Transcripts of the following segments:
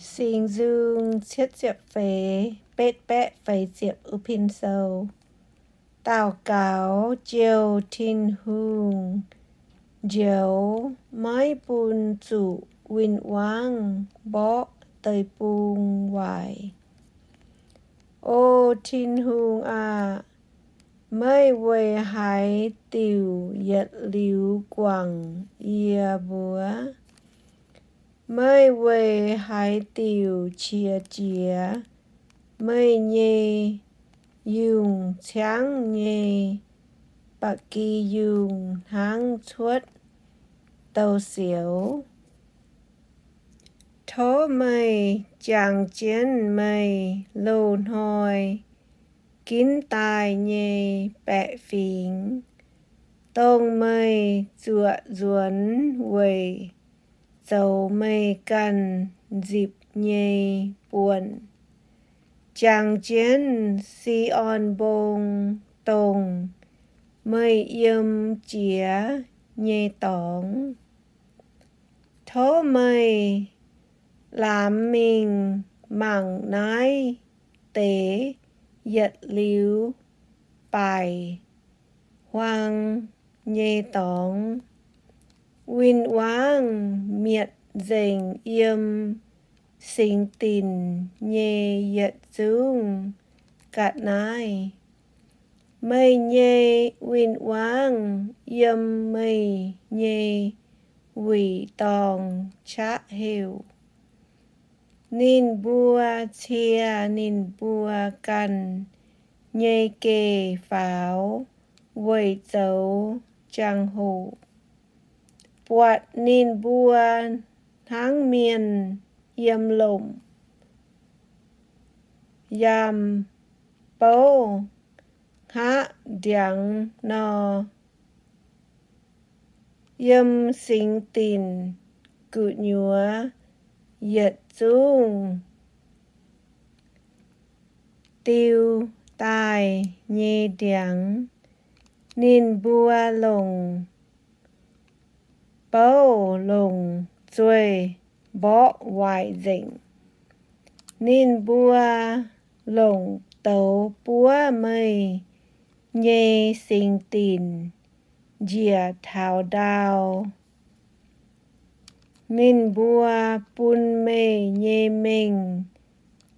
Singx Nzung cietv ziepc feix, betv baeqv feix ziepc uv pin sou. Daux gaux jouh Tin-Hungh njoux, maiv bun zuqc win-wangv mborqv deic-bung waaic. O Tin-Hungh aah! Meih weic haaix diuc yietc liuz guangc yie mbuo? Meih weic haaix diuc qiex jiez meih nyei yungh ciangv nyei ba'gi yungh hnangv cuotv douz-sioux? Tov meih jangx jienv meih loz-hnoi ginv daaih nyei baeqc fingx, dongh meih zuoqc nzuonx weic zoux meih ganh nzipc nyei buonc, jangx jienv Si^on Mbong, dongh meih yiem jiex nyei dorngx. Tov meih laamx mingh mangc naaiv deix yietc liuz baaic huaang nyei dorngx. Win-wangv mietc nzengc yiem singx dinc nyei yietc zungv ga'naaiv. Meih nyei win-wangv yiem meih nyei wuic dorngh qaqv heuc. Ninh mbuo cie ninh mbuo ganh nyei geh faaux weic zoux jangx-hoc, buatc ninh mbuo hnangv mienh yiem lomc, yiem bouv hngaqv ndiangx nor, yiem singx dinc gu'nyuoz yietc zungv diu daaih nyei ndiangx. Ninh mbuo longc bouv longc zueih mborqv waaic nzengc. Ninh mbuo longc douz buov meih nyei singx dinc njiec taux ndau. Ninh mbuo bun meih nyei mengh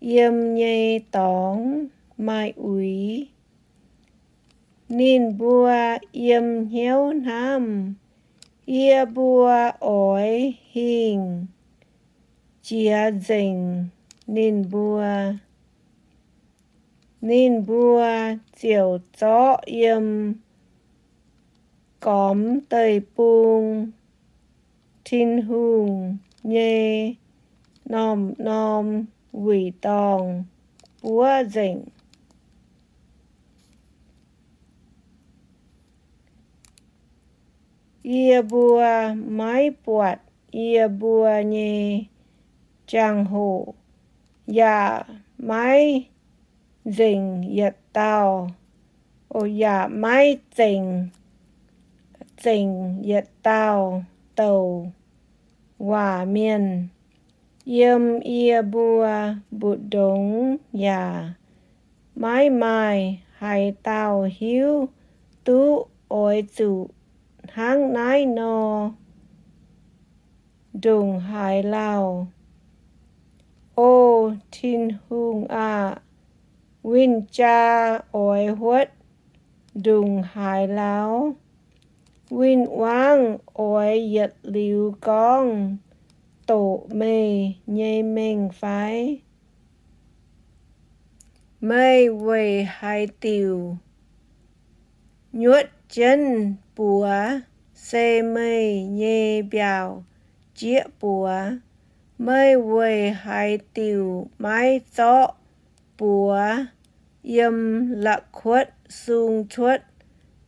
yiem nyei dorngx maaih uix. Ninh mbuo yiem hnyouv hnamv, Yie mbuo oix hingh jiex nzengc ninh mbuo. Ninh mbuo ziouc zorqv yiem gormx deic-bung Tin-Hungh nyei norm-norm wuic dorngh buov nzengc. Yie mbuo maiv buatc yie mbuo nyei jangx-hoc, yaac maiv nzengc yietc dauh, yaac maiv zengc, zengc yietc dauh douc waac mienh. Yiem yie mbuo mbu'ndongx yaac maiv maaih haaix dauh hiuv duqv oix zuqc hnangv naaiv nor ndongc haaix lauh. O Tin-Hungh aah! Win-jaa oix huotv ndongc haaix lauh? Win-wangv oix yietc liuz gorngv doqc meih nyei mengh fai? Meih weic haaix diuc nyuotv jienv buoz, se meih nyei mbiaauc jieqv buoz? Meih weic haaix diuc maiv zorqv buoz yiem la'kuotv sung cuotv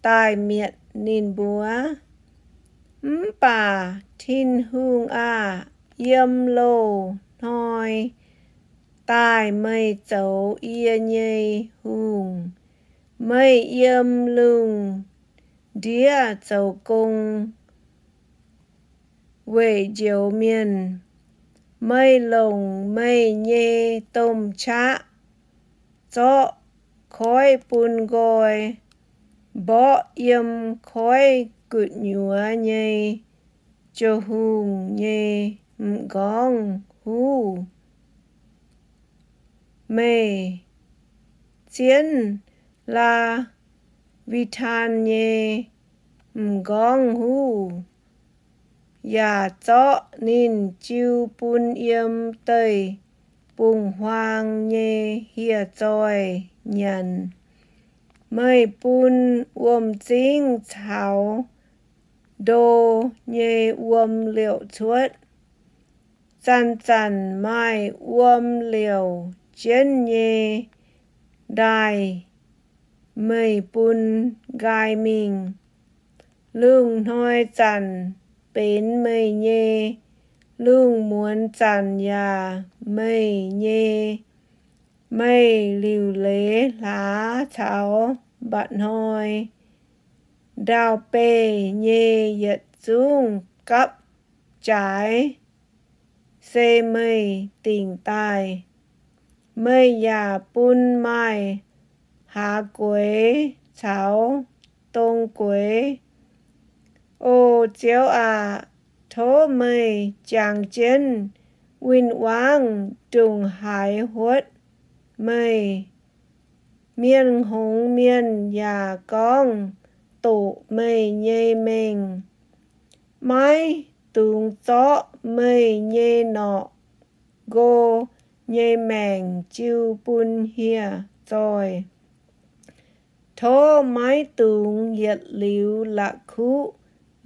daaih mietc ninh mbuo? Mv baac Tin-Hungh aah! Yiem loz-hnoi daaih meih zoux yie nyei hungh. Meih yiem lungh ndiev zoux gong weic njoux mienh. Meih longc meih nyei domh qaqv zorqv koiv bun nqoi, mborqv yiem koiv gu'nyuoz nyei jauv-hungh nyei m'nqorngv huv. Meih zienv Laa^wi^taan nyei m'nqorngv huv, yaac zorqv ninh jiu bun yiem deic-bung-huaang nyei hieh zoih nyanc. Meih bun wuom-zingv caux ndo nyei wuom liouc cuotv. Zanc-zanc maaih wuom liouc jienv nyei ndaaih meih bun nqaai mingh. Lungh hnoi zanc benx meih nyei, lungh muonz zanc yaac meih nyei. Meih liuc leiz hlaax caux mba'hnoi ndau-beih nyei yietc zungv gapv-jaaix se meih dingc daaih. Meih yaac bun maaih haaz gueix caux dong gueix. O Ziouv aac, tov meih jangx jienv win-wangv ndongc haaix huotv meih. Mienh hngongx mienh yaac gorngv doqc meih nyei mengh. Maiv dungx zorqv meih nyei norqc nqo nyei maengc jiu bun hieh zoih. Tov maiv dungx yietc liuz la'kuqv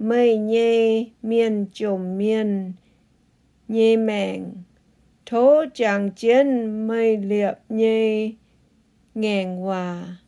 meih nyei mienh jomc mienh nyei maengc. Tov jangx jienv meih liepc nyei ngaengc waac.